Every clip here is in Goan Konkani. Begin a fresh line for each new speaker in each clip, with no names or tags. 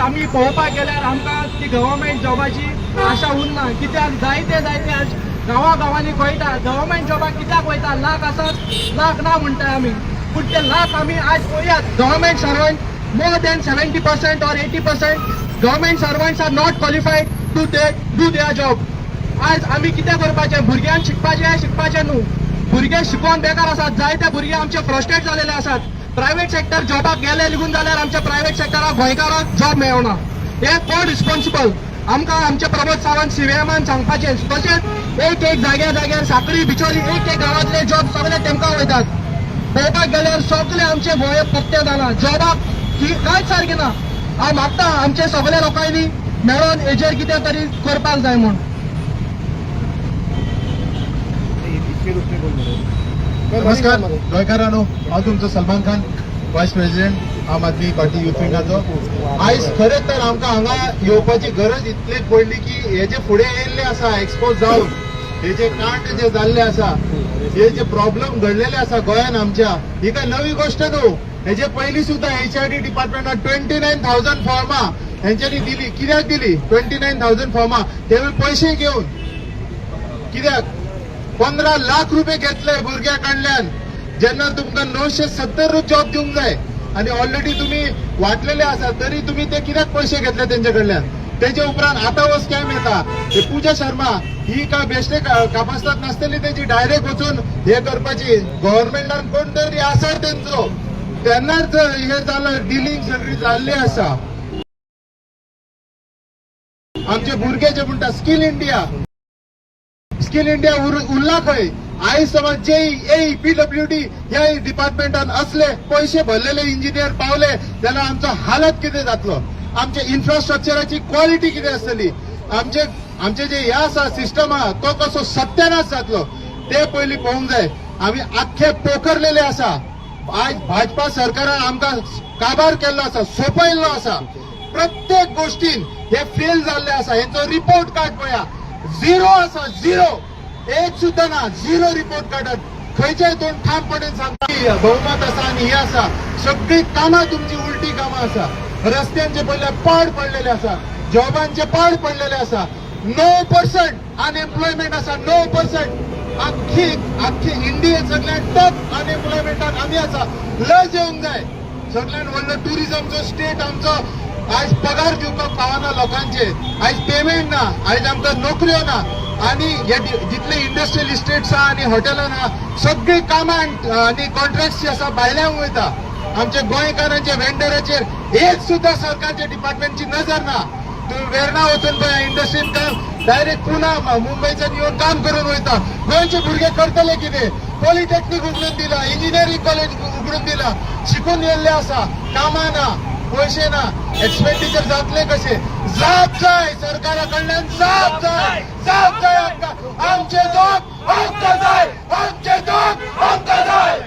आमी पळोवपाक गेल्यार आमकां ती गव्हर्मेंट जॉबाची आशा उरना. कित्याक जायते जायते आज गांवा गांवांनी कळटा गव्हर्मेंट जॉबाक कित्याक वयता. लाख आसात, लाख ना म्हणटा आमी, पूण ते लाख आमी आज पळयात, government servant more than 70% or 80% government servants are not qualified to do their job. आज आमी कितें करपाचें? भुरग्यांक शिकपाचें, शिकपाचें न्हू. भुरगे शिकोवन बेकार आसात. जायते भुरगे आमचे फ्रस्ट्रेट जालेले आसात. प्रायव्हेट सेक्टर जॉबाक गेले लिगून जाल्यार आमच्या प्रायव्हेट सेक्टराक गोंयकारांक जॉब मेळना. हे कोण रिस्पॉन्सिबल? आमकां आमचे प्रमोद सावंत सीएमान सांगपाचें. तशेंच एक एक जाग्यार जाग्यार साखळी, बिचोली, एक एक गांवांतले जॉब सगळे तेमकां वयतात. पळोवपाक गेल्यार सगळे आमचे गोंय पत्ते जाला जॉबाक ही कांयच सारकें ना. हांव मागता, आमचे सगळे लोकांनी मेळोन हेजेर कितें तरी करपाक जाय म्हूण.
नमस्कार गोंयकारांनो, हांव तुमचो सलमान खान, व्हायस प्रेसिडेंट, आम आदमी पार्टी युथ विंगाचो. आयज खरें तर आमकां हांगा येवपाची गरज इतली पडली की हे जे फुडें येयल्ले आसा, एक्सपोज जावन हे जे कांड जे जाल्ले आसा, हे जे प्रॉब्लेम घडलेले आसा गोंयान आमच्या, ही काय नवी गोष्ट न्हू. हेजे पयलीं सुद्दां एचआरडी डिपार्टमेंटान 29,000 फॉर्मां हेंच्यांनी दिली. कित्याक दिली 29,000 फॉर्मां? ते पयशे घेवन. कित्याक 15 लाख रुपये घेतले भुरग्या कडल्यान, जेन्ना तुमकां 970 जॉब दिवंक जाय आणि ऑलरेडी तुम्ही वाटलेले आसा, तरी तुम्ही ते कित्याक पयशे घेतले तेंच्या कडल्यान? तेजे उपरांत आतां हो स्कॅम येता. हे पूजा शर्मा ही काय बेश्टे कापास्ताद नासतली तेजी डायरेक्ट वचून हे करपाची. गव्हर्मेंटान कोण तरी आसा तेंचो, तेन्नाच हे जालां, डिलींग सगळी जाल्ली आसा. आमचे भुरगे जे म्हणटा स्कील इंडिया, स्कील इंडिया उरला खंय? आयज समज जेई, ए, पीडब्ल्यूडी ह्या डिपार्टमेंटान असले पयशे भरलेले इंजिनियर पावले जाल्यार आमचो हालत कितें जातलो? आमच्या इन्फ्रास्ट्रक्चराची क्वॉलिटी कितें आसतली? आमचे आमचे जे हे आसा, सिस्टम आहा, तो कसो सत्यानाश जातलो, ते पयलीं पळोवंक जाय. आमी आख्खे पोखरलेले आसा. आयज भाजपा सरकारान आमकां काबार केल्लो आसा, सोंपयल्लो आसा. प्रत्येक गोष्टीन हे फेल जाल्ले आसा. हेंचो रिपोर्ट कार्ड पळया, झिरो आसा, झिरो, एक सुद्दां ना, झिरो रिपोर्ट कार्डात. खंयच्याय हितून ठामपणे सांगता, बहुमत आसा आनी हे आसा, सगळी कामां तुमची उलटी कामां आसा. रस्त्यांचे पयले पाड पडलेले आसा, जॉबांचे पाड पडलेले आसा. 9% अनएम्प्लॉयमेंट आसा, 9%. आख्खी आख्खी इंडियेन सगळ्यात टॉप अनएम्प्लॉयमेंटान आमी आसा. लज येवंक जाय. सगळ्यात व्हडलो टुरिझमचो स्टेट आमचो आयज पगार दिवपाक पावना लोकांचे. आयज पेमेंट ना, आयज आमकां नोकऱ्यो ना आणि हे जितले इंडस्ट्रियल इस्टेट्स आहा आनी हॉटेलां आहा, सगळीं कामां आनी कॉन्ट्रॅक्ट्स जे आसा भायल्यान वयता. आमच्या गोंयकारांच्या वेंडराचेर एक सुद्दां सरकारच्या डिपार्टमेंटची नजर ना. तुम्ही वेर्णा वचून पळय, इंडस्ट्रीन काम डायरेक्ट पुना, मुंबयच्यान येवन काम करून वयता. गोंयचे भुरगे करतले कितें? पॉलिटेक्नीक उगडून दिला, इंजिनियरींग कॉलेज उगडून दिला, शिकून येयल्ले आसा, कामां ना, पयशे ना, एक्सपेंडिचर जातले कशे? जाप जाय सरकारा कडल्यान, जाप जाय, जाप जाय आमकां. आमचे जॉब आमकां जाय, आमचे जॉब आमकां जाय.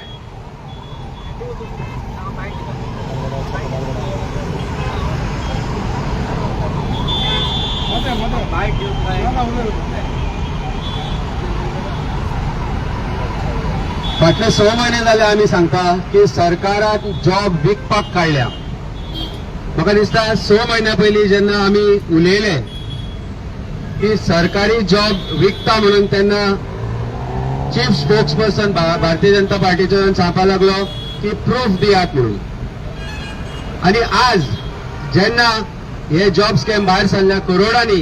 फाटले 6 म्हयने जाले आमी सांगता की सरकारान जॉब विकपाक काडल्या. म्हाका दिसता, 6 म्हयन्या पयलीं जेन्ना आमी उलयले की सरकारी जॉब विकता म्हणून, तेन्ना chief spokes person Bharatiya Janata पार्टीचो येवन सांगपाक लागलो की प्रूफ दियात म्हणून. आणि आज जेन्ना हे जॉब स्कॅम भायर सरल्या करोडांनी,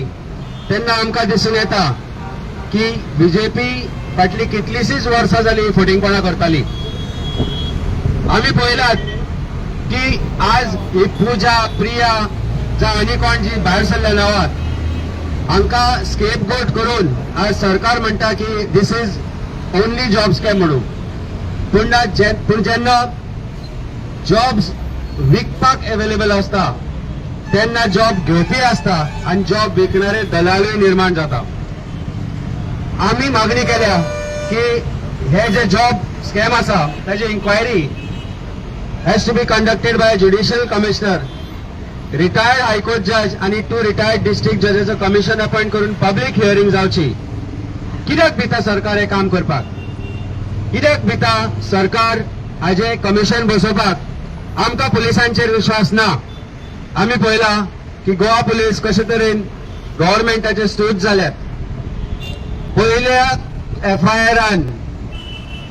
तेन्ना आमकां दिसून येता की बीजेपी फाटली कितलीशीच वर्सां जाली फटींगपणां करताली. आमी पळयलात की आज ही पूजा, प्रिया जावं आनी कोण जी भायर सरल्या नांवां, हांकां स्केप गोट करून आज सरकार म्हणटा की this is only job scam म्हणून. पूण जेन्ना जॉब्स विकपाक एवेलेबल आसता, तेन्ना जॉब घेवपी आसता आनी जॉब विकणारे दलालूय निर्माण जाता. आमी मागणी केल्या की हे जे जॉब स्कॅम आसा, ताची inquiry has to be conducted by judicial commissioner, retired high court जज आनी टू रिटायर्ड डिस्ट्रिक्ट जजाचो कमिशन अपॉइंट करून पब्लीक हियरिंग जावची. कित्याक भिता सरकार हे काम करपाक? कित्याक भिता सरकार हाजे कमिशन बसोवपाक? आमकां पुलिसांचेर विश्वास ना. आमी पळयला की गोवा पुलीस कशे तरेन गव्हर्मेंटाचे स्टूज जाल्यात. पयल्या एफआयआरान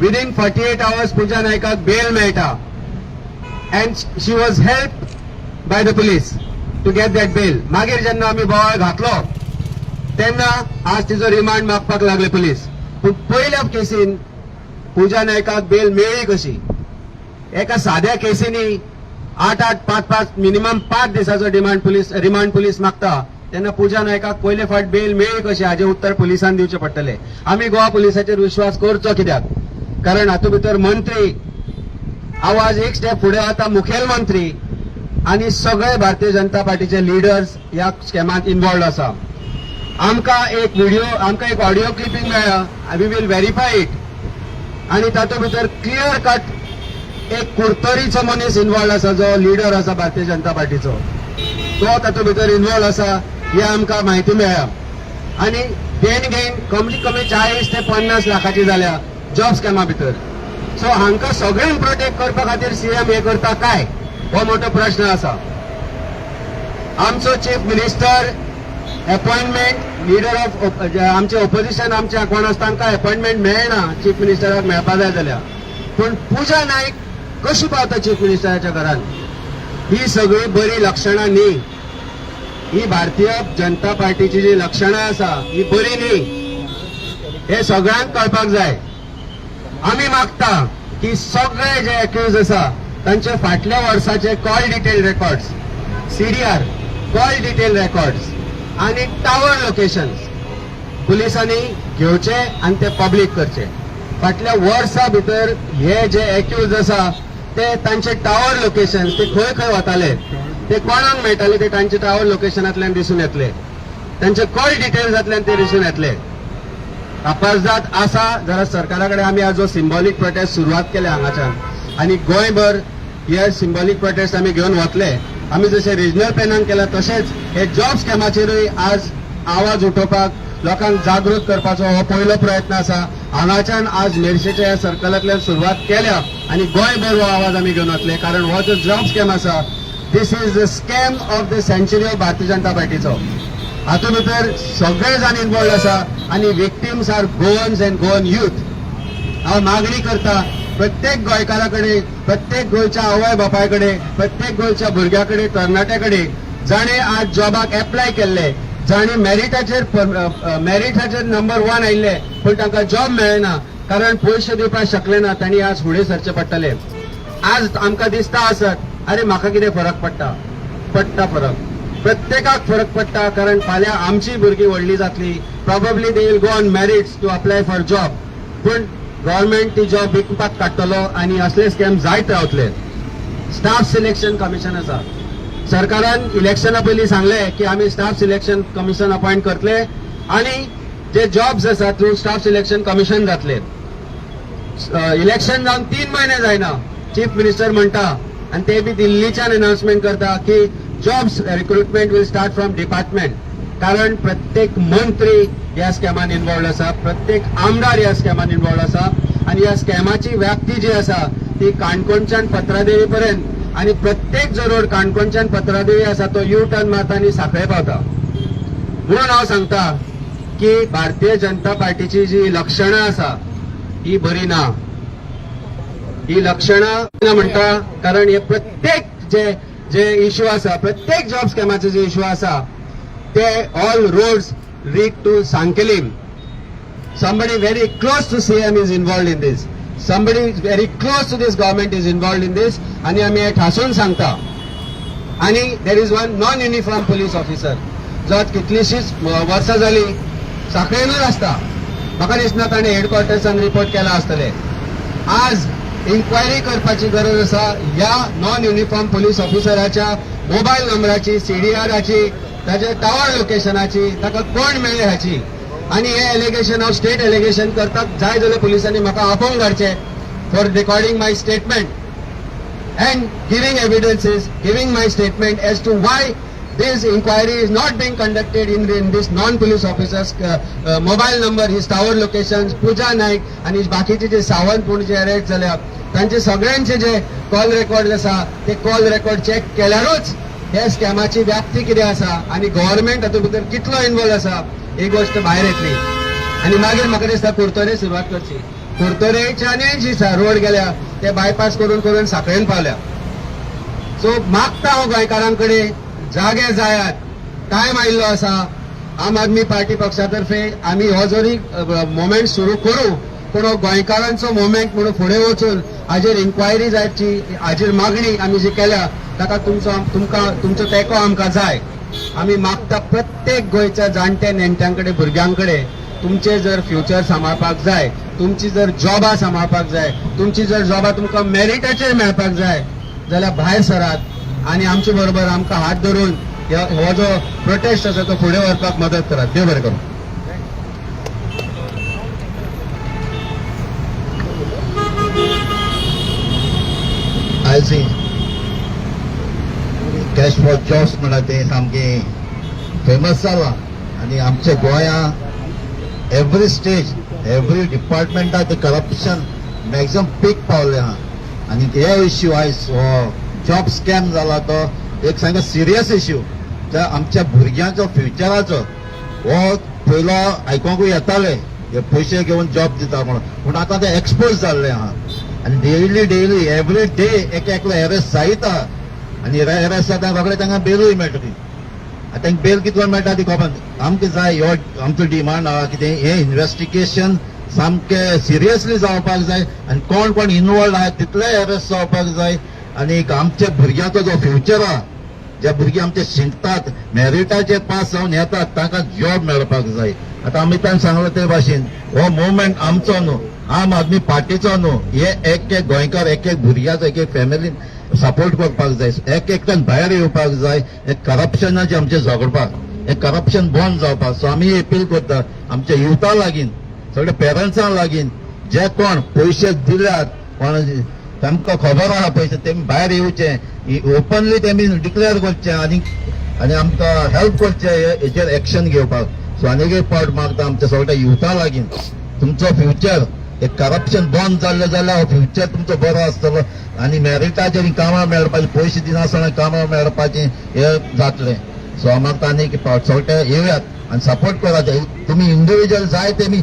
विदीन 48 आवर्स पुजा नायकाक बेल मेळटा and she was helped by the police to get that bail. मागीर जेन्ना आमी बोवाळ घातलो तेन्ना आज तिचो रिमांड मागपाक लागले पुलीस. पूण पयल्या केसीन पुजा नायकाक बेल मेळ्ळी कशी? एका साद्या केसीनी आठ आठ, पांच पांच, मिनिमम 5 दिसाचो डिमांड पुलीस रिमांड पुलीस मागता तेन्ना पुजा नायकाक पयले फावट बेल मेळ्ळी कशी, हाजें उत्तर पुलिसान दिवचें पडटलें. आमी गोवा पुलिसाचेर विश्वास करचो कित्याक? कारण हातूंत भितर मंत्री आवाज एक स्टेप फुडें वता, मुखेलमंत्री आनी सगळे भारतीय जनता पार्टीचे लिडर्स ह्या स्कॅमांत इन्वॉल्ड आसा. आमकां एक व्हिडिओ, आमकां एक ऑडिओ क्लिपींग मेळ्ळा. We will verify it. आनी तातूंत भितर क्लियर कट एक कुडतरीचो मनीस इन्वॉल्ड आसा, जो लिडर आसा भारतीय जनता पार्टीचो, तो तातूंत भितर इन्वॉल्ड आसा हे आमकां म्हायती मेळ्ळ्या. आनी देण घेण कमी कमी 40 ते 50 लाखाची जाल्या जॉब स्कॅमा भितर. सो हांकां सगळ्यांक प्रोटेक्ट करपा खातीर सीएम हे करता काय, हो मोठो प्रश्न आसा. आमचो chief minister appointment, leader of आमचे ओपोजिशन, आमचे कोण आसता तांकां अपॉइंटमेंट मेळना चीफ मिनिस्टराक मेळपा जाय जाल्यार. पूण पुजा नायक कशी पावता चीफ मिनिस्टराच्या घरान? ही सगळी बरी लक्षणां न्ही. ही भारतीय जनता पार्टीची जी लक्षणां आसा ही बरी न्ही, हे सगळ्यांक कळपाक जाय. आमी मागता की सगळे जे एक्यूज आसा तांचे फाटल्या वर्साचे call detail records, CDR, call detail records आनी टावर लोकेशन्स पुलिसांनी घेवचे आनी ते पब्लीक करचे. फाटल्या वर्सा भितर हे जे एक्यूज आसा ते तांचे टावर लोकेशन, ते खंय खंय वताले, ते कोणाक मेळटाले, ते तांचे टावर लोकेशनांतल्यान दिसून येतले. तांचे कॉल डिटेल्सांतल्यान ते दिसून येतले. कापाजदाद आसा जाल्यार सरकारा कडेन आमी आज जो सिंबॉलीक प्रोटेस्ट सुरवात केल्या हांगाच्यान आनी गोंयभर हे सिंबॉलीक प्रोटेस्ट आमी घेवन वतले. आमी जशें रिजनल प्लॅनाक केला तशेंच हे जॉब स्कॅमाचेरूय आज आवाज उठोवपाक, लोकांक जागृत करपाचो हो पयलो प्रयत्न आसा. हांगाच्यान आज मेरशेच्या ह्या सर्कलांतल्यान सुरवात केल्या आनी गोंयभर हो आवाज आमी घेवन वतले, कारण हो जो जॉब स्कॅम आसा, this is the scam of the century of Bharatiya Janata पार्टीचो. हातूंत भितर सगळे जाण इन्वॉल्ड आसा आनी victims are Goans and Goan youth. हांव मागणी करता प्रत्येक गोंयकारा कडेन, प्रत्येक गोंयच्या आवय बापाय कडेन, प्रत्येक गोंयच्या भुरग्या कडेन, तरणाट्या कडेन, जाणें आज जॉबाक एप्लाय केल्ले, जाणें मेरिटाचेर मेरिटाचेर नंबर वन आयिल्ले पूण तांकां जॉब मेळना कारण पयशे दिवपाक शकले ना, तांणी आज फुडें सरचें पडटलें. आज आमकां दिसता आसत, अरे म्हाका कितें फरक पडटा? पडटा फरक, प्रत्येकाक फरक पडटा, कारण फाल्यां आमची भुरगीं व्हडली जातली. Probably they will go on merits to apply for job, पूण गव्हर्मेंट ती जॉब विकपाक काडटलो आनी असले स्कॅम जायत रावतले. स्टाफ सिलेक्शन कमिशन आसा. सरकारान इलेक्शना पयलीं सांगलें की आमी स्टाफ सिलेक्शन कमिशन अपॉयंट करतले आनी जे जॉब्स आसा थ्रू स्टाफ सिलेक्शन कमिशन जातले. इलेक्शन जावन 3 म्हयने जायना, चीफ मिनिस्टर म्हणटा आनी ते बी दिल्लीच्यान अनाउन्समेंट करता की jobs recruitment will start from department. कारण प्रत्येक मंत्री ह्या स्कॅमान इन्वॉल्ड आसा, प्रत्येक आमदार ह्या स्कॅमान इन्वॉल्ड आसा आनी ह्या स्कॅमाची व्याप्ती जी आसा ती काणकोणच्यान पत्रादेवी पर्यंत आनी प्रत्येक जो रोड काणकोणच्यान पत्रादेवी आसा तो यू टर्न मारता आनी साखळे पावता. म्हणून हांव सांगता की भारतीय जनता पार्टीची जी लक्षणां आसा ही बरी ना. ही लक्षणां ना म्हणटा, कारण हे प्रत्येक जे जे इश्यू आसा, प्रत्येक जॉब स्कॅमाचे जे इश्यू आसा ते all roads lead to Sanquelim. Somebody very close to CM is involved in this. Somebody very close to this government is involved in this. आणि आम्ही हे ठासून सांगता. आणि there is one non uniform police officer जो आज कितलीशीच वर्सां जाली साखळेनूच आसता. म्हाका दिसना ताणें हेडक्वॉर्टर्सान रिपोर्ट केला आसतले. आज इन्क्वायरी करपाची गरज आसा ह्या नॉन युनिफॉर्म पोलीस ऑफिसराच्या मोबायल नंबराची, सीडीआराची, ताच्या टावर लोकेशनाची, ताका कोण मेळ्ळे हाची. आणि हे एलिगेशन हांव स्टेट एलिगेशन करतात. जाय जाल्यार पुलिसांनी म्हाका आपोवन काडचें for recording my statement and giving evidences, giving my statement as to why this inquiry is not being conducted in this non-police officers' mobile number, his tower locations, Puja Naik आणि बाकीचे जे सावंत पूण जे अरेस्ट जाल्या तांचे सगळ्यांचे जे कॉल रेकॉर्ड आसा ते कॉल रेकॉर्ड चेक केल्यारूच हे स्कॅमाची व्याप्ती कितें आसा आनी गव्हर्मेंट हातूंत भितर कितलो इन्वॉल्व आसा ही गोश्ट भायर येतली. आनी मागीर म्हाका दिसता कुर्तोरे सुरवात करची. कुर्तोरेच्यानय जी रोड गेल्या ते बायपास करून करून साखळेन पावल्या. सो मागता हांव गोंयकारां कडेन, जागे जायात, टायम आयिल्लो आसा. आम आदमी पार्टी पक्षा तर्फे आमी हो जरी मुवमेंट सुरू करूं, पूण हो गोंयकारांचो मुवमेंट म्हणून फुडें वचून हाजेर इन्क्वायरी जायची, हाजेर मागणी आमी जी केल्या ताका तुमचो तुमकां तुमचो तेंको आमकां जाय. आमी मागता प्रत्येक गोंयच्या जाणटे नेणट्यां कडेन, भुरग्यां कडेन, तुमचे जर फ्युचर सांबाळपाक जाय, तुमची जर जॉबां सांबाळपाक जाय, तुमची जर जॉबां तुमकां मेरिटाचेर मेळपाक जाय जाल्यार भायर सरात आनी आमचे बरोबर आमकां हात धरून हो जो प्रोटेस्ट आसा तो फुडें व्हरपाक मदत करात. देव बरें करूं.
आयज कॅश फॉर जॉब्स म्हणटा तें सामकें फेमस जालां आनी आमच्या गोंया एवरी स्टेज, एवरी डिपार्टमेंटात ते करप्शन मॅक्झिमम पीक पावलें आहा. आनी हे इश्यू आयज हो जॉब स्कॅम जाला तो एक सामको सिरियस इश्यू. त्या आमच्या भुरग्यांचो फ्युचराचो हो पयलो आयकोंकूय येताले हे पयशे घेवन जॉब दिता म्हणून, पूण आतां ते एक्सपोज जाल्ले आहा आनी डेली डेली एवरी डे एक एकलो एरेस्ट जायत आहा आनी एरेस्ट जाता रोखडे तांकां बेलूय मेळटली. आतां तांकां बेल कितलो मेळटा ती खबर ना. आमकां जाय हो आमचो डिमांड आहा कितें हें इन्वेस्टिगेशन सामकें सिरियसली जावपाक जाय आनी कोण कोण इनवॉल्ड आहा तितले एरेस्ट जावपाक जाय. आनी आमच्या भुरग्यांचो जो फ्युचर आहा, जे भुरगे आमचे शिकतात, मेरिटाचे पास जावन येतात, तांकां जॉब मेळपाक जाय. आतां अमितान सांगलो ते भाशेन हो मुवमेंट आमचो न्हू, आम आदमी पार्टीचो न्हू, हे एक एक गोंयकार, एक एक भुरग्याचो, एक एक फॅमिलीन सपोर्ट करपाक जाय, एक एकट्यान भायर येवपाक जाय हे करप्शनाचे आमचे झगडपाक, हे करप्शन बंद जावपाक. सो आमी अपील करता आमच्या युथा लागीं, सगळे पेरंट्सां लागीं, जे कोण पयशे दिल्यात, कोण तांकां खबर आहा पयशे, तेमी भायर येवचे, ओपनली तेमी डिक्लेअर करचे आनी आनी आमकां हेल्प करचे हेचेर एक्शन घेवपाक. सो आनीक एक पावट मागता आमच्या सगळ्या युथा लागीं, तुमचो फ्युचर एक करप्शन बंद जाल्लें जाल्यार हो फ्युचर तुमचो बरो आसतलो आनी मेरिटाचेर कामां मेळपाची, पयशे दिनासतना कामां मेळपाची हे जातलें. सो हांव मागता आनीक एक पावट सगळे येवयात आनी सपोर्ट करात. तुमी इंडिविज्युअल जाय तेमी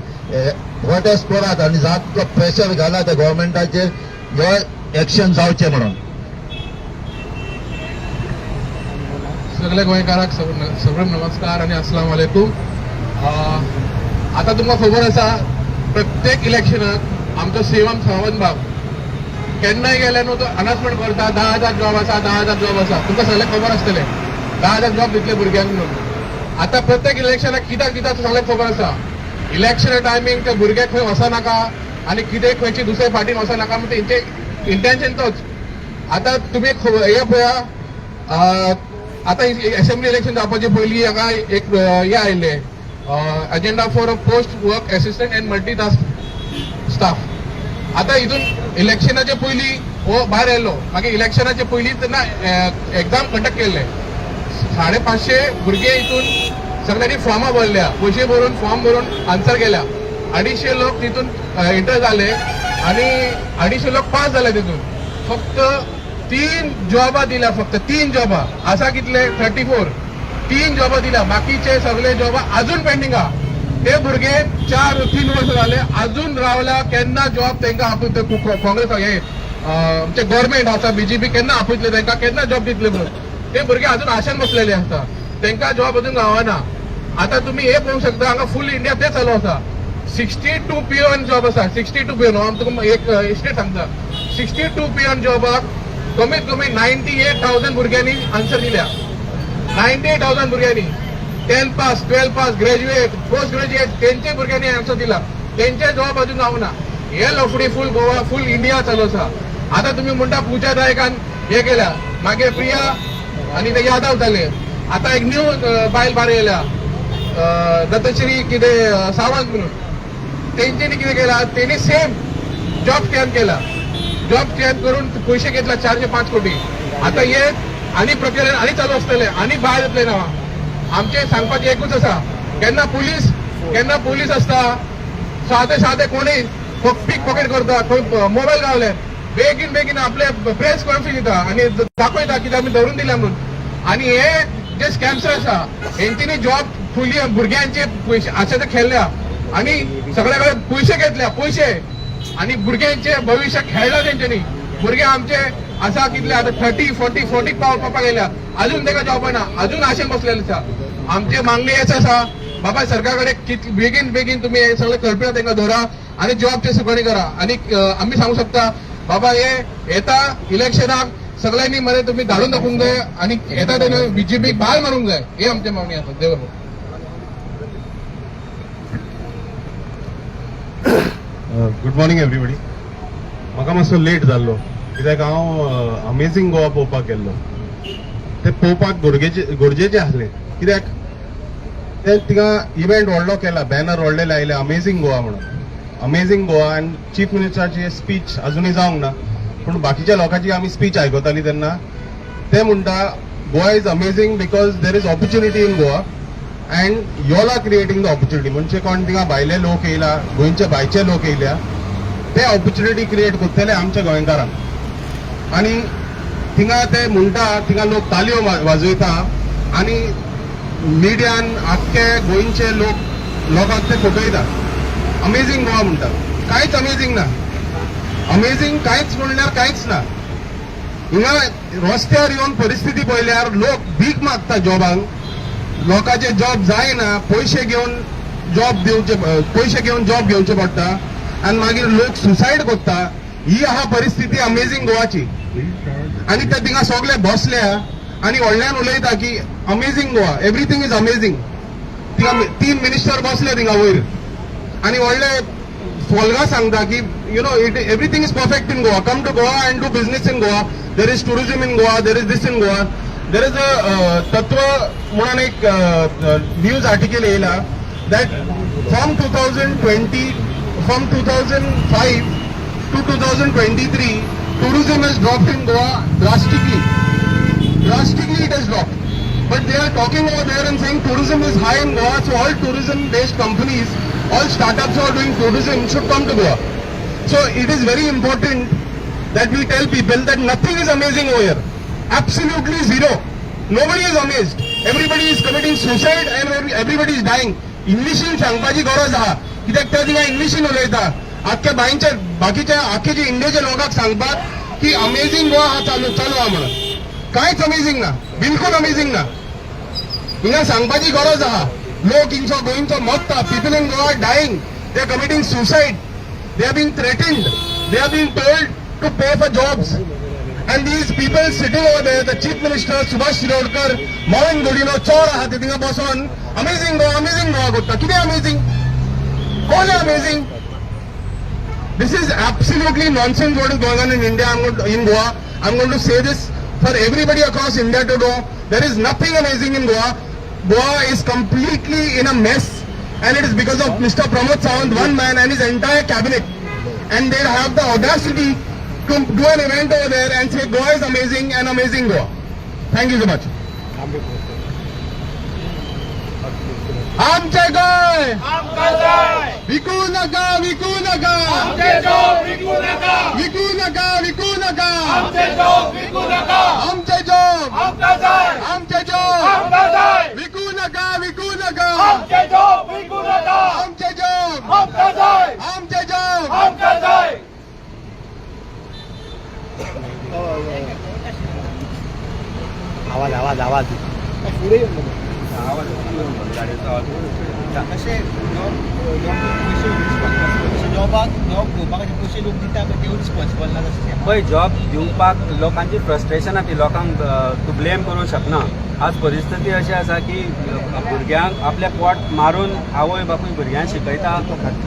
प्रोटेस्ट करात आनी जात तितलो प्रेशर घालात त्या गव्हर्मेंटाचेर हे एक्शन जावचें म्हणून.
सगळे गोंयकाराक सगळे नमस्कार आनी अस्सलाम वालेकुम. आतां तुमकां खबर आसा, प्रत्येक इलेक्शनाक आमचो सीएम सावंत बाब केन्नाय गेले न्हू तो अनाउन्समेंट करता, 10,000 जॉब आसा, 10,000 जॉब आसा. तुमकां सगळ्यांक खबर आसतलें, 10,000 जॉब दितले भुरग्यांक म्हणून. आतां प्रत्येक इलेक्शनाक कित्याक दिता तें सगळ्यांक खबर आसा. इलेक्शना टायमींग ते भुरगे खंय वचनाका आनी कितें खंयची दुसऱ्या पार्टीन वचनाका म्हणून तेंचे इंटेन्शन तोच. आतां तुमी हे पळया, आतां असेंब्ली इलेक्शन जावपाचे पयलीं हांगा एक हें आयिल्लें, agenda for a post work assistant and multi task staff. आतां हितून इलेक्शनाचे पयलीं हो भायर आयलो, मागीर इलेक्शनाचे पयलीं तेन्ना एग्जाम कंडक्ट केल्ले. 550 भुरगे हितून सगळ्यांनी फॉर्मां भरल्या, पयशे भरून फॉर्म भरून आन्सर केल्या. 250 लोक तितून एंटर जाले आनी 250 लोक पास जाले. तितून फक्त तीन जॉबां दिल्या, फक्त तीन जॉबां आसा. कितले? 34. तीन जॉबां दिल्या, बाकीचे सगळे जॉबां अजून पेंडींग आहा. ते भुरगे 4-3 वर्सां जाले अजून रावल्या. केन्ना जॉब तांकां आपयतले? काँग्रेस हे आमचे गव्हर्मेंट आसा बीजेपी, केन्ना आपयतले तांकां, केन्ना जॉब दितले म्हणून ते भुरगे अजून आशेन बसलेले आसता. तांकां जॉब अजून गावना. आता तुम्ही हे पळोवंक शकता, हांगा फूल इंडिया ते चालू आसा. 62 पिओन जॉब आसा, 62 पिओन. हांव तुमकां एक इस्टेट सांगता, 62 पिओन जॉबाक कमीत कमी 98,000 भुरग्यांनी आन्सर दिल्या. 98,000 भुरग्यांनी, 10 pass, 12 pass, graduate, post graduate, तेंचे भुरग्यांनी आन्सर दिला. तेंचे जॉब अजून गावना. हे लफडी फूल गोवा, फूल इंडिया चालू आसा. आता तुम्ही म्हणटा पूजा नायकान हे केल्या, मागीर प्रिया आनी ते यादव जाले, आता एक न्यू बायल भायर येयल्या, दत्तश्री कितें सावंत म्हणून. तेंच्यांनी कितें केला? तेणी सेम जॉब स्कॅम केला. जॉब स्कॅम करून पयशे घेतला 4 ते 5 कोटी. आता हे आनी प्रकरण आनी चालू आसतले आनी भायर येतले ना. आमचे सांगपाचें एकूच आसा, केन्ना पुलीस, केन्ना पुलीस आसता, सादे सादे कोणी पीक पॉकेट करता, खंय मोबायल गावले, बेगीन बेगीन आपले प्रेस कॉन्फरन्स दिता आनी दाखयता कितें आमी धरून दिल्या म्हणून. आणि हे जे स्कॅम्स आसा हेंच्यांनी जॉब फुली भुरग्यांचे पयशे आशा ते खेळ्ळ्या आणि सगळ्या कडेन पयशे घेतल्या पयशे आणि भुरग्यांचे भविष्य खेळला तेंच्यांनी. भुरगे आमचे आसा कितले आतां 30 40 40 पावपाक गेल्या, अजून ताका जॉब ना, अजून आशेन बसलेले आसा. आमची मागणी हेच आसा, बाबा सरकार कडेन बेगीन बेगीन तुमी हे सगळे कल्पना तांकां धरा आणि जॉबचे सुकणी करा. आणि आमी सांगू शकता बाबा, हे येता इलेक्शनाक सगळ्यांनी मरे तुम्ही धाडून दाखोवंक जाय आणि येता तेन्ना बीजेपीक भायर मारूंक जाय, हे आमची मागणी आसा. देव.
Good morning everybody. म्हाका मातसो लेट जाल्लो कित्याक हांव अमेझींग गोवा पळोवपाक गेल्लो. ते पळोवपाक गरजेचें आसलें कित्याक ते थिंगा इव्हेंट व्हडलो केला, बॅनर व्हडले लायले अमेझींग गोवा म्हणून. अमेझींग गोवा आनी चीफ मिनिस्टराची स्पीच अजुनूय जावंक ना, पूण बाकीच्या लोकांची आमी स्पीच आयकताली तेन्ना ते म्हणटा, "Goa is amazing because there is opportunity in Goa and y'all are creating the opportunity." म्हणजे कोण थिंगा भायले लोक येयला, गोंयचे भायचे लोक येयल्या, ते ऑपॉर्च्युनिटी क्रिएट करतले आमच्या गोंयकारांक. आनी थिंगा ते म्हणटा, थिंगा लोक तालयो वाजयता आनी मिडियान आख्खे गोंयचे लोक लोकांक ते फटयता. अमेझींग गोवा म्हणटा, कांयच अमेझींग ना. अमेझींग कांयच म्हणल्यार कांयच ना. हिंगा रस्त्यार येवन परिस्थिती पळयल्यार लोक भीक मागता जॉबांक. लोकांचे जॉब जायना, पयशे घेवन जॉब दिवचे, पयशे घेवन जॉब घेवचे पडटा आनी मागीर लोक सुसायड करता. ही आहा परिस्थिती अमेझींग गोवाची. आनी ते थिंगा सगळे बसल्या आनी व्हडल्यान उलयता की amazing Goa, everything is amazing. थिंगा तीन मिनिस्टर बसले थिंगा वयर आनी व्हडले फोल्गां सांगता की it everything is perfect in Goa, come to Goa and do business in Goa, there is tourism in Goa, there is this in Goa. There is a तत्व म्हणून एक न्यूज आर्टिकल येयला that from 2020, from 2005 to 2023, tourism has dropped in Goa drastically. Drastically it has dropped. But they are talking over there and saying tourism is high in Goa, so all tourism based companies, all startups who are doing tourism should come to Goa. So it is very important that we tell people that nothing is amazing over here. Absolutely zero. Nobody is amazed. Everybody is committing suicide and everybody is dying. इंग्लिशीन सांगपाची गरज आहा कित्याक ते थिंगा इंग्लिशीन उलयता. आख्ख्या बांयच्या बाकीच्या आख्खे जे इंडियेच्या लोकांक सांगपाक की अमेझींग गोवा हा चालू चालू आहा म्हणून. कांयच अमेझींग ना, बिलकुल अमेझींग ना. हिंगा सांगपाची गरज आहा. लोक हिंगचो गोंयचो मरता. People in Goa dying, they are committing suicide, they are being threatened, they are being told to pay for jobs. And these people sitting over there, the Chief Minister, Subhash Shirodkar, Mauvin Godinho, चोर आहा ते थिंगा बसोन अमेझींग गोवा, अमेझींग गोवा करता. कितें अमेझींग? कोण amazing? This is absolutely nonsense what is going on in India. I'm going to, in Goa. I'm going to say this for everybody across India to know. There is nothing amazing in Goa. Goa is completely in a mess, and it is because of Mr. Pramod Sawant, one man, and his entire cabinet. And they have the audacity to do an event over there and say Goa is amazing and amazing Goa. Thank you so much. आमचे गोंय विकू नका, विकू नका, विकू नका, विकू नका. आमचे जॉब, आमचे जॉब विकू नका, विकू नका. आमचे जॉब, आमचे जॉब.
आवाज, आवाज, आवाज.
कशे जॉब जॉब पयशे रिस्पॉन्सिबल, तशे जॉबाक जॉब घेवपाक पयशे लोक दिता पळय, तेवूय रिस्पॉन्सिबल ना तशें.
पळय, जॉब दिवपाक लोकांची फ्रस्ट्रेशन ती लोकांक तूं ब्लेम करूंक शकना. आज परिस्थिती अशी आसा की भुरग्यांक आपल्या पोट मारून आवय बापूय भुरग्यांक शिकयता.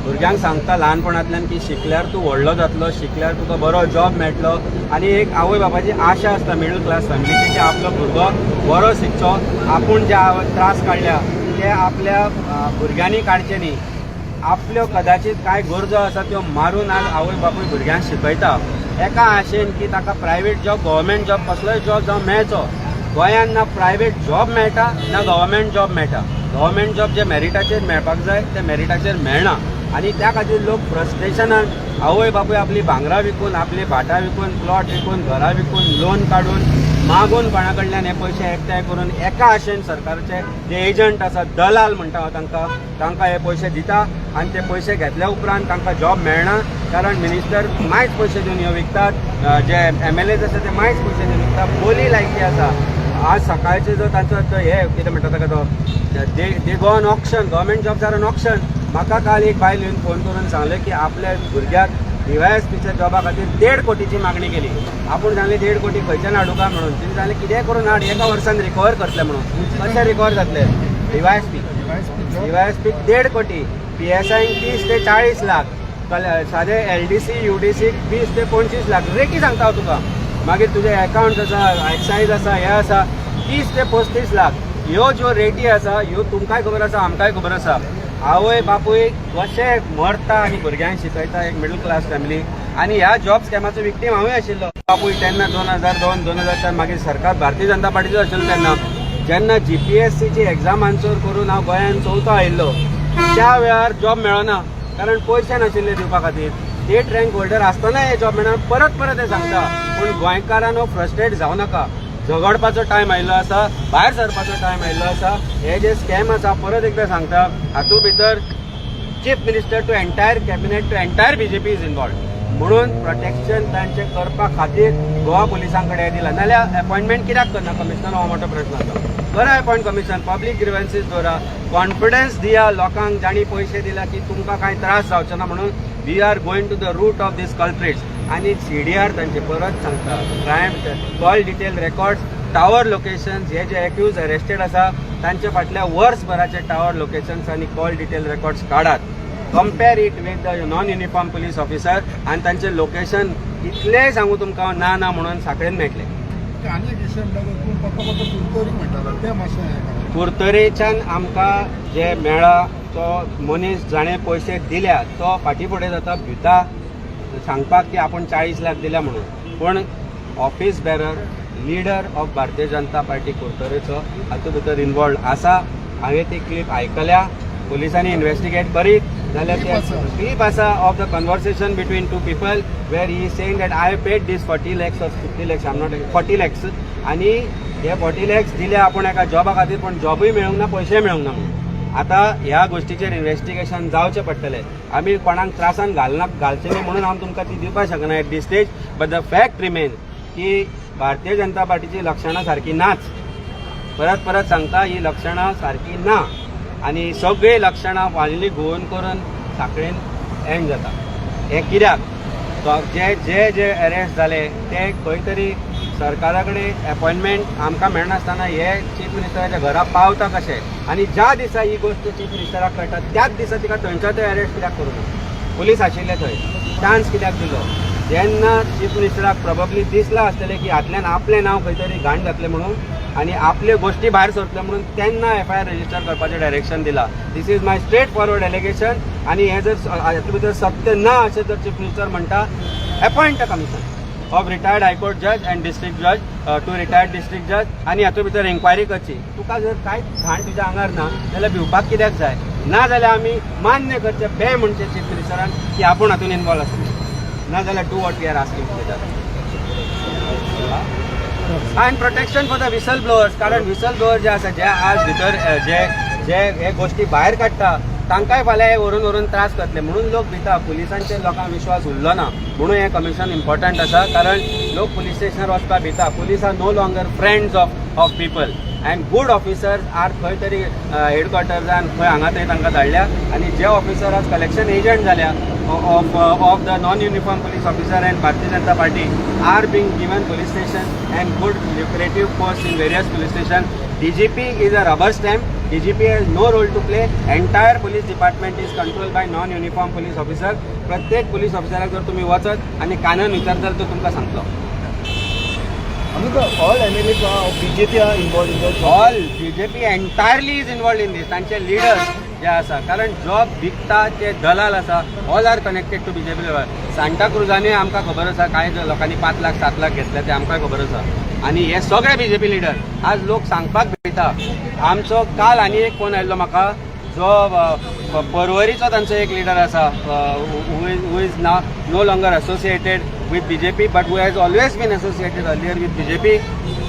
भुरग्यांक सांगता ल्हानपणांतल्यान की शिकल्यार तूं व्हडलो जातलो, शिकल्यार तुका बरो जॉब मेळटलो. आनी एक आवय बापायची आशा आसता मिडल क्लास फॅमिलीची की आपलो भुरगो बरो शिकचो, आपूण जे त्रास काडल्या ते आपल्या भुरग्यांनी काडचे न्ही. आपल्यो कदाचित कांय गरजो आसा त्यो मारून आज आवय बापूय भुरग्यांक शिकयता एका आशेन की ताका प्रायवेट जॉब, गव्हर्मेंट जॉब, कसलोय जॉब जावं मेळचो. गोंयांत ना प्रायवेट जॉब मेळटा, ना गव्हर्मेंट जॉब मेळटा. गव्हर्मेंट जॉब जे मेरिटाचेर मेळपाक जाय ते मेरिटाचेर मेळना आनी त्या खातीर लोक फ्रस्ट्रेशनान आवय बापूय आपली भांगरां विकून, आपली भाटां विकून, प्लॉट विकून, घरां विकून, लोन काडून मागून कोणा कडल्यान हे पयशे एकठांय करून एका आशेन सरकारचे जे एजंट आसा, दलाल म्हणटा हांव तांकां, तांकां हे पयशे दिता आनी ते पयशे घेतल्या उपरांत तांकां जॉब मेळना, कारण मिनिस्टर मायच पयशे दिवन ह्यो विकतात, जे एमएलएज आसा ते मायच पयशे दिवन विकता. बोली लायकी आसा. आज सकाळचे जो तांचो तो हे कितें म्हणटा ताका तो they go on auction. Government jobs are on auction. म्हाका काल एक बायल येवन फोन करून सांगलें की आपल्या भुरग्याक डीवायएसपीच्या जॉबा खातीर 1.5 कोटीची मागणी केली. आपूण सांगलें, 1.5 कोटी खंयच्यान हाडूं काय म्हणून. तिणें सांगलें, कितेंय करून हाड, एका वर्सान रिकवर करतले म्हणून. कशें रिकवर जातले? डीवायएसपी, डीवायएसपी 1.5 कोटी, पीएसआय 30 ते 40 लाख, सादे एलडीसी, युडीसी 20 ते 25 लाख. रेटी सांगता हांव तुका. मागीर तुजे अकाउंट आसा, एक्सायज आसा, हे आसा, 30 ते 35 लाख. ह्यो ज्यो रेटी आसा ह्यो तुमकांय खबर आसा, आमकांय खबर आसा. आवय बापूय कशे मरता आनी भुरग्यांक शिकयता, एक मिडल क्लास फॅमिली. आनी ह्या जॉब स्कॅमाचो विक्टीम हांवूय आशिल्लो. बापूय तेन्ना 2002, 2004, मागीर सरकार भारतीय जनता पार्टीचो आशिल्लो तेन्ना, जेन्ना जीपीएससीची एग्जाम आन्सर करून हांव गोंयान चवथो आयिल्लो, त्या वेळार जॉब मेळना, कारण पयशे नाशिल्ले दिवपा खातीर. स्टेट रँक होल्डर आसतना हे जॉब मेळना. परत परत हे सांगता, पूण गोंयकारांनो, फ्रस्ट्रेट जावं नाका. झगडपाचो टायम आयिल्लो आसा, भायर सरपाचो टायम आयिल्लो आसा. हे जे स्कॅम आसा, परत एकदां सांगता, हातूंत भितर chief minister to entire cabinet to entire BJP is involved. म्हणून प्रोटेक्शन तांचे करपा खातीर गोवा पुलिसां कडेन दिला. नाल्यार अपॉयंटमेंट कित्याक करना कमिशनर, हो मोठो प्रश्न आसा. करा अपॉयंट कमिशन, पब्लीक ग्रिवन्सीस दवरा, कॉन्फिडन्स दिया लोकांक, जांणी पयशे दिला, की तुमकां कांय त्रास जावचे ना म्हणून. We are going to the root of these culprits. आनी सीडीआर तांचे, परत सांगता, crime call detail records, tower locations, हे जे एक्यूज अरेस्टेड आसा तांचे फाटल्या वर्सभराचे टावर लोकेशन्स आनी कॉल डिटेल रेकॉर्ड्स काडात. Compare it with the non uniform police officer आनी तांचे लोकेशन. इतलेंय सांगू तुमकां हांव, ना ना म्हणून साखळेन मेळटले.
आनी एक विशय म्हणटा, कोण पप्पा पप्पा कुरतरी म्हणटालो, ते मातशें हें करा.
कुरतरेच्यान आमकां जे मेळ्ळा, तो मनीस जाणें पयशे दिल्या तो फाटीं फुडें जाता, भिता सांगपाक की आपूण 40 लाख दिल्या म्हणून. पूण office bearer, leader of Bharatiya Janata party कुरतरेचो हातूंत भितर इनवॉल्व आसा. हांवें ती क्लिप आयकल्या. पुलिसांनी इन्वेस्टिगेट करीत जाल्यार
Clip आसा.
क्लिप आसा of the conversation between two people where he saying that I paid this 40 lakhs or 50 lakhs, I'm not, 40 lakhs. आनी हे 40 लॅक्स दिले आपूण एका जॉबा खातीर, पूण जॉबूय मेळूंक ना, पयशे मेळूंक ना म्हणून. आतां ह्या गोश्टीचेर इन्वेस्टिगेशन जावचें पडटलें. आमी कोणाक त्रासान घालना, घालचें न्ही म्हणून हांव तुमकां ती दिवपाक शकना at this stage, but the fact remain की भारतीय जनता पार्टीची लक्षणां सारकी नाच. परत परत सांगता, ही लक्षणां सारकी ना आनी सगळीं लक्षणां फायनली घुंवून करून साखळेन एंड जाता. हें कित्याक तो जे जे जे अरेस्ट जाले ते खंय तरी सरकारा कडेन अपॉयंटमेंट आमकां मेळनासतना हे चीफ मिनिस्टराच्या घरा पावता कशे? आनी ज्या दिसा ही गोश्ट चीफ मिनिस्टराक कळटा, त्याच दिसा तिका थंयच्या थंय अरेस्ट कित्याक करूं ना? पुलीस आशिल्ले थंय, चान्स कित्याक दिलो? जेन्ना चीफ मिनिस्टराक प्रोबेबली दिसलां आसतलें की हातल्यान आपलें नांव खंय तरी घाण जातलें म्हणून आनी आपल्यो गोश्टी भायर सरतल्यो म्हणून, तेन्ना एफआयआर रजिस्टर करपाचें डायरेक्शन दिलां. This is my straight forward allegation. आनी हें जर हातूंत भितर सत्य ना अशें जर चीफ मिनिस्टर म्हणटा, appoint a commission of retired high court judge and district judge, two retired district judge, आनी हातूंत भितर एन्क्वायरी करची. तुका जर कांयच घाण तुज्या आंगार ना जाल्यार भिवपाक कित्याक जाय? ना जाल्यार आमी मान्य करचें, बे म्हणचें चीफ मिनिस्टरान की आपूण हातूंत इनवॉल्व आसा. ना जाल्यार do what we are asking and protection for the whistle blowers, कारण विसल ब्लोअर जे आसा, जे आज भितर जे जे हे गोश्टी भायर काडटा, तांकांय फाल्यां हे व्हरून व्हरून त्रास करतले म्हणून लोक भिता. पुलिसांचेर लोकांक विश्वास उरलो ना म्हणून हें कमिशन इम्पॉर्टंट आसा, कारण लोक पुलीस स्टेशनार वचपाक भिता. Police are no longer friends of people and good officers are खंय तरी हेडक्वॉर्टर्सान, खंय हांगा थंय तांकां धाडल्या. आनी जे ऑफिसर आज कलेक्शन एजंट जाल्या of the non uniform police officer and Bharatiya Janata Party are being given police station and good lucrative post in various police station. DGP is a rubber stamp. DGP has no role to play. Entire police department is controlled by non-uniform police officer. प्रत्येक पुलीस ऑफिसराक जर तुम्ही वचत आनी कानान विचारताल, तो तुमकां सांगतलो.
All MLA of BJP are involved in the
All BJP entirely is involved in this. तांचे लिडर्स जे आसा, कारण जॉब विकता ते दलाल आसा, all are connected to BJP. सांताक्रुजानूय आमकां खबर आसा, कांय लोकांनी 5 लाख, 7 लाख घेतले, ते आमकां खबर आसा. आनी हे सगळे बीजेपी लिडर आज लोक सांगपाक भिता. आमचो काल आनी एक फोन आयिल्लो म्हाका. जो पर्वरीचो तांचो एक लिडर आसा, who is ना no longer associated with BJP but who has always been associated earlier with BJP,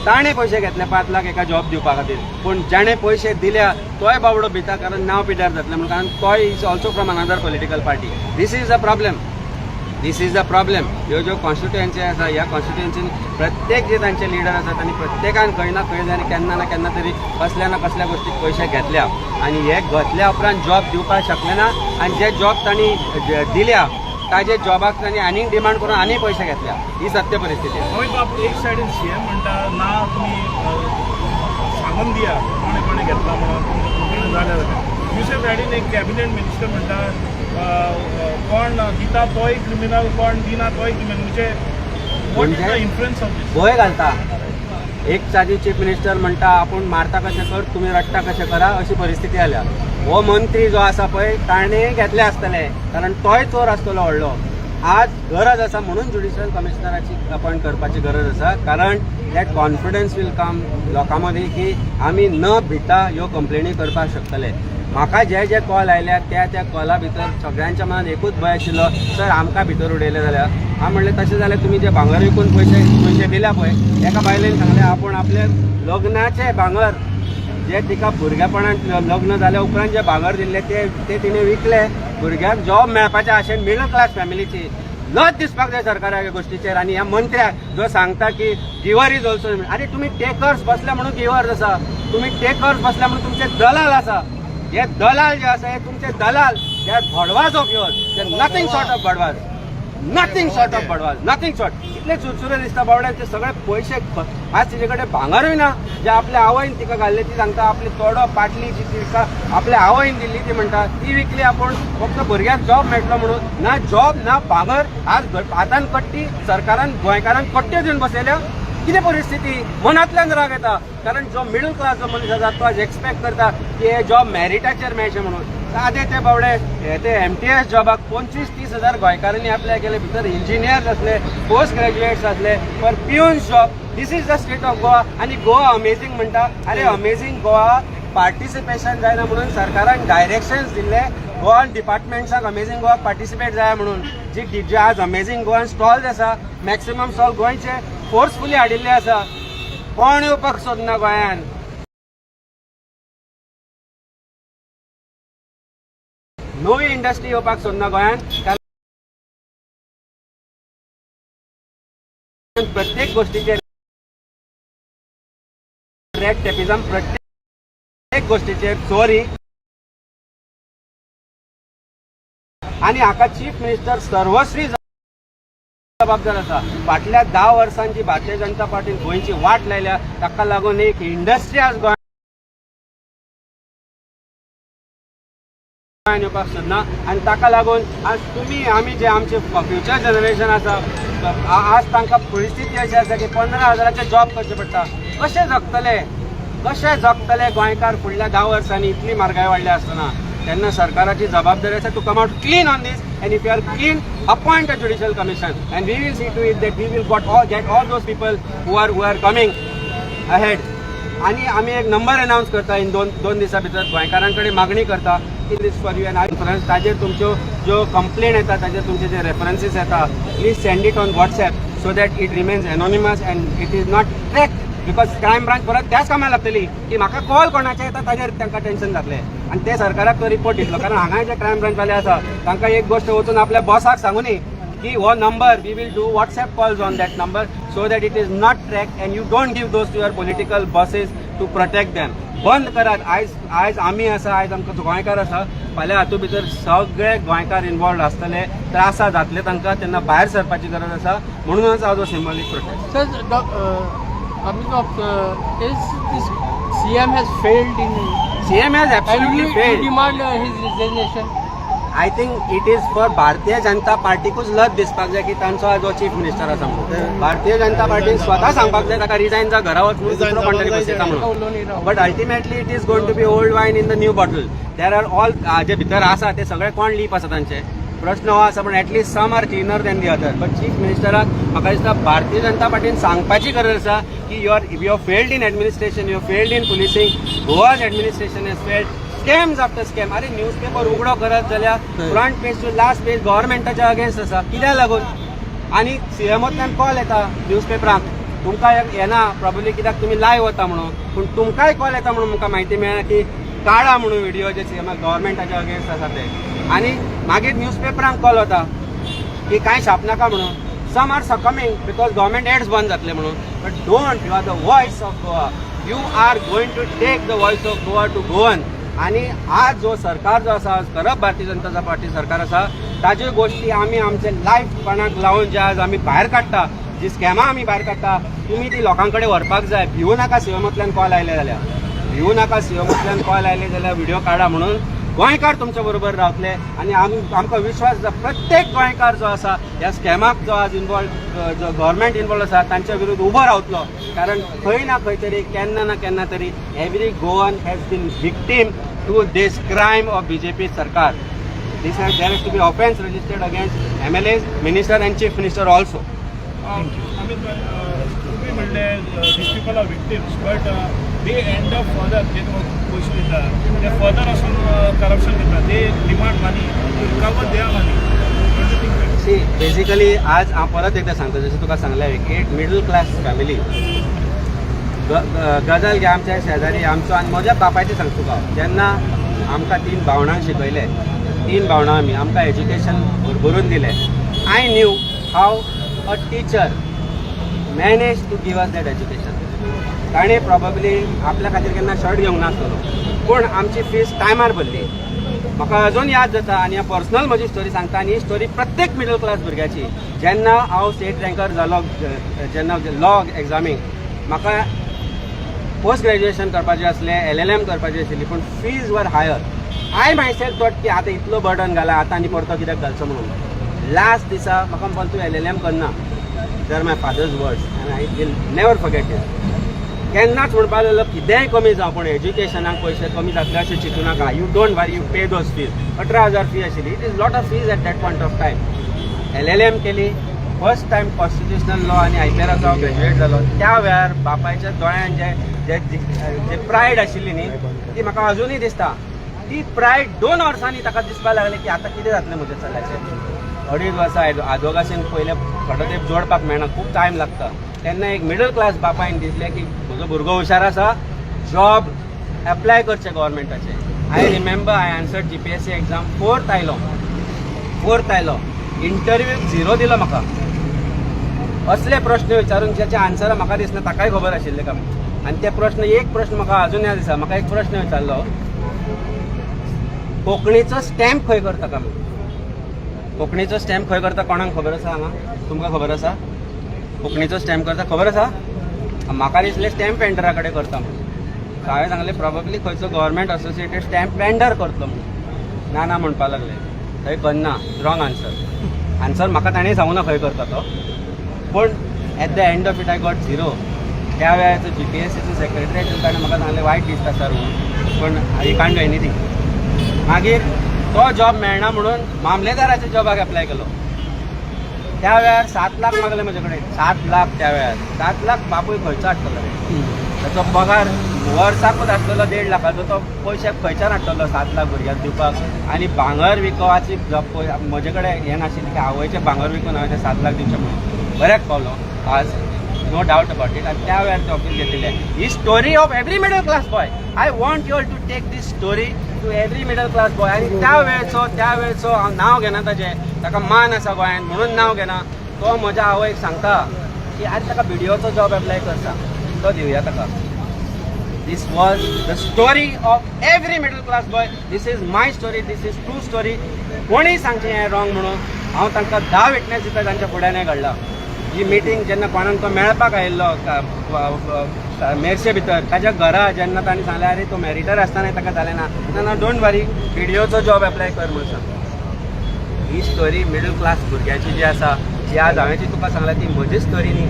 ताणें पयशे घेतले 5 लाख एका जॉब दिवपा खातीर. पूण जाणें पयशे दिल्या तोय बाबडो भिता, कारण नांव पिड्यार जातलें म्हणून, कारण तोय is also from another political party. This is a problem, this is the problem. ह्यो ज्यो कॉन्स्टिट्युएन्सी आसा, ह्या कॉन्स्टिट्युएन्सीन प्रत्येक जे तांचे लिडर आसा, तांणी प्रत्येकान खंय ना खंय आनी केन्ना ना केन्ना तरी कसल्या ना कसल्या गोश्टीक पयशे घेतल्या आनी हे घेतल्या उपरांत जॉब दिवपाक शकले ना आनी जे जॉब तांणी दिल्या ताजे जॉबाक तांणी आनीक डिमांड करून आनी पयशे घेतल्या. ही सत्य परिस्थिती आसा.
अमित बाब, एक सायडीन सीएम म्हणटा ना, तुमी सांगून दिया कोणे कोणे घेतला म्हणून, तुमकां कंप्लेन जाल्या जाल्यार. दुसऱ्या सायडीन एक कॅबिनेट मिनिस्टर म्हणटा, अ, अ, कोण दिता तोय क्रिमिनल, कोण दिना तोय क्रिमिनल. म्हणजे what is the
म्हणजे?
Influence of these?
भंय घालता. एक सादी चीफ मिनिस्टर म्हणटा, आपूण मारता कशें कर, तुमी रडटा कशें करा, अशी परिस्थिती आल्या. हो मंत्री जो आसा पळय, ताणें घेतले आसतले, कारण तोय चोर आसतलो व्हडलो. आज गरज आसा म्हणून ज्युडिशियल कमिशनराची अपॉयंट करपाची गरज आसा, कारण that confidence will come लोकां मदीं की आमी न भिता ह्यो कंप्लेनी करपाक शकतले. म्हाका जे जे कॉल आयल्या, त्या त्या कॉला भितर सगळ्यांच्या मनात एकूच भंय आशिल्लो, सर, आमकां भितर उडयलें जाल्यार? हांव म्हणलें, तशें जाल्यार तुमी जे भांगर विकून पयशे दिल्या पळय. एका बायलेन सांगलें, आपूण आपले लग्नाचें भांगर, जे तिका भुरगेपणांत लग्न जाल्या उपरांत जे भांगर दिल्ले, ते ते तिणें विकले भुरग्याक जॉब मेळपाच्या आशेन. मिडल क्लास फॅमिलीची. लज दिसपाक जाय सरकाराक ह्या गोश्टीचेर आनी ह्या मंत्र्याक जो सांगता की गिवर is also. आरे, तुमी टेकर्स बसल्या म्हणून गिवर्स आसा. तुमी टेकर्स बसल्या म्हणून तुमचे दलाल आसा. हे दलाल जे आसा, हे तुमचे दलाल, हे भडवाज ऑफ युअर्स. ते नथींग शॉर्ट ऑफ भडवाज, नथींग शॉर्ट ऑफ भडवाज, नथींग शॉर्ट. इतले चुरचुरे दिसता बावड्याक ते सगळे पयशे. आज तिचे कडेन भांगरूय ना, जे आपल्या आवयन तिका घाल्ले. ती सांगता, आपली तोडो पाटली जी तिका आपल्या आवयन दिल्ली, ती म्हणटा ती विकली आपूण फक्त भुरग्याक जॉब मेळटलो म्हणून. ना जॉब ना भांगर. आज हातान कट्टी, सरकारान गोंयकारांक कट्ट्यो दिवन बसयल्या. कितें परिस्थिती! मनांतल्यान राग येता, कारण जो मिडल क्लास जो मनीस आसा, तो आज एक्सपेक्ट करता की हे जॉब मेरिटाचेर मेळचे म्हणून. सादे ते बावडे हे ते एमटीएस जॉबाक 25-30 हजार गोंयकारांनी अप्लाय केले. भितर इंजिनियर्स आसले, पोस्ट ग्रॅज्युएट्स आसले, for peons job. This is the state of Goa. आनी गोवा अमेझींग म्हणटा. अरे, अमेझींग गोवा पार्टिसिपेशन जायना म्हणून सरकारान डायरेक्शन्स दिल्ले गोवन डिपार्टमेंट्साक, अमेझींग गोवा पार्टिसिपेट जाय म्हणून. जी जे आज अमेझींग गोवान स्टॉल्स आसा, मॅक्सिमम स्टॉल गोंयचे फोर्सफुली हाडिल्ले आसा. कोण येवपाक सोदना गोंयान. नवी इंडस्ट्री येवपाक सोदना गोंयान, कारण प्रत्येक गोष्टीचे रेड टेपिझम, प्रत्येक गोष्टीचेर चोरी आनी हाका चीफ मिनिस्टर सर्वस्वी जबाबदार आसा. फाटल्या 10 वर्सांची भारतीय जनता पार्टीन गोंयची वाट लायल्या. ताका लागून एक इंडस्ट्री आज गोंयांत येवपाक सोदना आनी ताका लागून आज तुमी आमी जे आमचे फ्युचर जनरेशन आसा, आज तांकां परिस्थिती अशी आसा की 15 हजाराचे जॉब करचे पडटा. कशे जगतले, कशे जगतले गोंयकार फुडल्या 10 वर्सांनी, इतली म्हारगाय वाडल्या आसतना? तेन्ना सरकाराची जबाबदारी आसा to come out clean on this, and if you are clean, appoint a judicial commission and we will see to it that we will got all get all those people who are coming ahead. आणि आमी एक नंबर अनावन्स करता इन दोन दिसां भितर. गोंयकारां कडेन मागणी करता की this for you and reference. ताजेर तुमच्यो ज्यो कंप्लेन येता, ताजेर तुमचे जे रेफरन्सीस येता, please send it on WhatsApp so that it remains anonymous and it is not track, because crime branch परत त्याच कामाक लागतली की म्हाका कॉल कोणाचे येता, ताजेर तांकां टेन्शन जातलें आनी ते सरकाराक तो रिपोर्ट दितलो. कारण हांगा जे क्रायम ब्रांचवाले आसा, तांकां एक गोश्ट वचून आपल्या बॉसाक सांगुनी की हो number, we will do WhatsApp calls on that number so that it is not track and you don't give those to your political bosses to protect them. बंद करात. आयज आयज आमी आसा, आयज आमकां गोंयकार आसा. फाल्यां हातूंत भितर सगळे गोंयकार इनवॉल्ड आसतले, त्रासा जातले तांकां, तेन्ना भायर सरपाची गरज आसा. म्हणूनच आज हो symbolic protest.
Sir, Amitabh, is this CM has failed in
CM has
and
absolutely
you
failed.
demand his resignation?
I think it is for Bharatiya Janata पार्टीकूच लज दिसपाक जाय की तांचो आज हो चीफ मिनिस्टर आसा म्हणून. भारतीय जनता पार्टीन स्वता सांगपाक जाय ताका, रिजायन जा, घरा वच म्हणून, दुसरो कोण तरी बसयता म्हणून. But ultimately it is going to be old wine in the new bottle. There are all जे भितर आसा ते सगळे कोण लीप आसा तांचे प्रश्न हो आसा, पण at least some are cleaner than the other. But chief मिनिस्टराक म्हाका दिसता भारतीय जनता पार्टीन सांगपाची गरज आसा की you are failed in administration, you failed in policing, Goa's administration has failed. Scams after scam. अरे, न्यूज पेपर उगडो करत जाल्यार front page to last page गव्हर्मेंटाच्या अगेन्स्ट आसा. कित्याक लागून? आनी सीएमओतल्यान कॉल येता न्यूज पेपरांक, तुमकां येना प्रॉब्ली कित्याक तुमी लायव्ह वता म्हणून, पूण तुमकांय कॉल येता म्हणून म्हाका म्हायती मेळ्ळा की काडा म्हणून व्हिडिओ जे सीएम गव्हर्मेंटाच्या अगेन्स्ट आसा ते. आनी मागीर न्यूज पेपरांक कॉल वता की कांय छापनाका म्हणून. Some are succumbing because government ads बंद जातले म्हणून. But don't, you are the voice of Goa. You are going to take the voice of Goa to Goan. आनी आज जो सरकार जो आसा, करप्ट भारतीय जनता पार्टी सरकार आसा, ताज्यो गोश्टी आमी आमचे लायफ पणाक लावन जे आज आमी भायर काडटा, जी स्कॅमां आमी भायर काडटा, तुमी ती लोकां कडेन व्हरपाक जाय. भिवू नाका सीएमांतल्यान कॉल आयले जाल्यार, भिवू नाका. सीएमांतल्यान कॉल आयले जाल्यार व्हिडिओ काडा म्हणून. गोंयकार तुमच्या बरोबर रावतले आनी आमकां विश्वास आसा, प्रत्येक गोंयकार जो आसा ह्या स्कॅमाक जो आज इनवॉल्व, जो गव्हर्मेंट इनवॉल्व आसा, तांच्या विरुद्ध उबो रावतलो. कारण खंय ना खंय तरी, केन्ना ना केन्ना तरी every Goan has been victim to this crime of BJP सरकार. This has there has to be offence registered against MLAs, minister and chief minister also.
Amit, तुम्ही म्हणले these people are victims, but they end up further. जे तुमकां पयशे दिता ते फर्दर वचून करप्शन करता. They demand money to recover their money. Don't you think?
C, basically आज हांव परत एकदां सांगता, जशें तुका सांगलें, एक मिडल क्लास फॅमिली गजाल घे. आमच्या शेजारी, आमचो आनी म्हज्या बापायचें सांगता तुका हांव. जेन्ना आमकां तीन भावणांक शिकयले, तीन भावणां आमी, आमकां एज्युकेशन भरभरून दिलें. I knew how a teacher manage to give us that education. ताणें प्रॉबेबली आपल्या खातीर केन्ना शर्ट घेवंक नासतलो, पूण आमची फीस टायमार भरली. म्हाका अजून याद जाता आनी पर्सनल म्हजी स्टोरी सांगता आनी ही स्टोरी प्रत्येक मिडल क्लास भुरग्याची. जेन्ना हांव स्टेट रँकर जालो, जेन्ना लॉ एग्जामीक, म्हाका पोस्ट ग्रॅज्युएशन करपाचें आसलें, एलएलएम करपाची आशिल्ली, पूण fees were higher. I myself thought की आतां इतलो बर्डन घाला, आतां आनी परतो कित्याक घालचो म्हणून. लास्ट दिसा म्हाका म्हणपाक, तूं एलएलएम करना. They're my father's words and I will never forget it. केन्नाच म्हणपाक लागलो, कितेंय कमी जावं, पूण एज्युकेशनाक पयशे कमी जातले अशें चिंतू नाका. You don't worry, you pay those fees. 18,000 fee आशिल्ली. It is lot of fees at that point of time. LLM केली. फर्स्ट टायम कॉन्स्टिट्युशनल लॉ आनी आयपीआराचो हांव ग्रॅज्युएट जालो. त्या वेळार बापायच्या दोळ्यान जे जे जे प्रायड आशिल्ली न्ही, ती म्हाका अजुनूय दिसता. ती प्रायड 2 वर्सांनी ताका दिसपाक लागली की आतां कितें जातलें म्हज्या चल्याचें. अडीच वर्सां आदवोगासीन पयलें थोडो तेंप जोडपाक मेळना, खूब टायम लागता. तेन्ना एक मिडल क्लास बापायन दिसलें की म्हजो भुरगो हुशार आसा, जॉब एप्लाय करचें गव्हर्मेंटाचें. I remember I answer GPSC exam, fourth आयलो, फोर्थ आयलो. इंटरव्यू झिरो दिलो म्हाका. असले प्रश्न विचारून ज्याचे आन्सर म्हाका दिसना ताकाय खबर आशिल्ले का. आनी ते प्रश्न, एक प्रश्न म्हाका अजून याद आसा. म्हाका एक प्रश्न विचारलो, कोंकणीचो स्टॅम्प खंय करता का म्हणून. कोंकणीचो स्टॅम्प खंय करता, कोणाक खबर आसा हांगा? तुमकां खबर आसा? कोंकणीचो स्टॅम्प करता खबर आसा? म्हाका दिसलें स्टॅम्प वेंडरा कडेन करता म्हणून. सो हांवें सांगलें, प्रॉबेबली खंयचो गव्हर्मेंट असोसिएटेड स्टॅम्प वेंडर करतलो म्हणून. ना ना म्हणपाक लागले, थंय करना. Wrong answer. आन्सर म्हाका ताणें सांगू ना खंय करता तो. पूण at the end of it I got zero. त्या वेळार जीपीएससीचो सेक्रेटरी आशिल्लो, ताणें म्हाका सांगलें, वायट दिसता सर म्हणून, पूण I can't do anything. मागीर तो जॉब मेळना म्हणून मामलेदाराच्या जॉबाक एप्लाय केलो. त्या वेळार 7 लाख मागले म्हजे कडेन, 7 लाख. त्या वेळार 7 लाख बापूय खंयचो हाडटलो रे? ताचो पगार वर्साकूच आसलेलो 1.5 लाखाचो. तो पयशे खंयच्यान हाडटलो 7 लाख भुरग्याक दिवपाक? आनी भांगर विकपाची म्हजे कडेन हें नाशिल्लें की आवयचें भांगर विकून हांवें ते 7 लाख दिवचे म्हणून. बऱ्याक पावलो आज, no doubt about it. आनी त्या वेळार ते ऑफीस घेतिल्लें. ही story of every middle class boy. I want you to take this story to every middle class boy. आनी त्या वेळचो हांव नांव घेना ताजें, ताका मान आसा गोंयांत म्हणून नांव घेना. तो म्हज्या आवयक सांगता की आरे, ताका बीडीओचो जॉब एप्लाय करता, तो दिवया ताका. This was the story of every middle class boy. This is my story. This is true story. कोणीय सांगचें हें रॉंग म्हणून, हांव तांकां 10 विटनेस दिता तांच्या फुड्यान हें घडलां. ही मिटींग जेन्ना कोणाक तो मेळपाक आयिल्लो मेरशे भितर ताच्या घरा, जेन्ना तांणी सांगलें, आरे, तो मॅरिटर आसतना ताका जालें ना. ना, don't वरी, बीडीओचो जॉब एप्लाय कर म्हणून सांग. ही स्टोरी मिडल क्लास भुरग्याची जी आसा, जी आज हांवें जी तुका सांगल्या, ती म्हजी स्टोरी न्ही,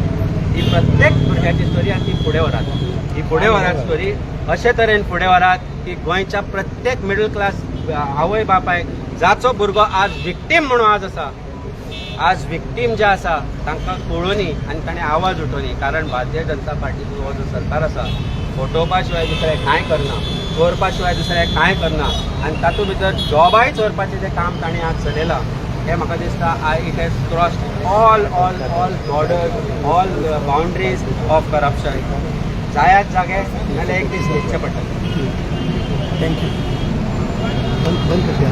ती प्रत्येक भुरग्याची स्टोरी. आनी ती फुडें व्हरात, ही फुडें व्हरात स्टोरी. अशे तरेन फुडें व्हरात की गोंयच्या प्रत्येक मिडल क्लास आवय बापायक, जाचो भुरगो आज विक्टीम म्हणून आज आसा, आज विक्टीम जे आसा तांकां कळुनी आनी ताणें आवाज उठोवनी. कारण भारतीय जनता पार्टीचो हो जो सरकार आसा, फटोवपा शिवाय दुसरें कांय करना. सो चोरपा शिवाय दुसरें कांय करना. आनी तातूंत भितर जॉबाय चोरपाचें जें काम तांणी आज चलयलां, हें म्हाका दिसता I it has crossed all border, all boundaries of corruption. जायात जागे, नाल्यार एक दीस न्हिदचें पडटलें.
Thank you. बंद बंद करया.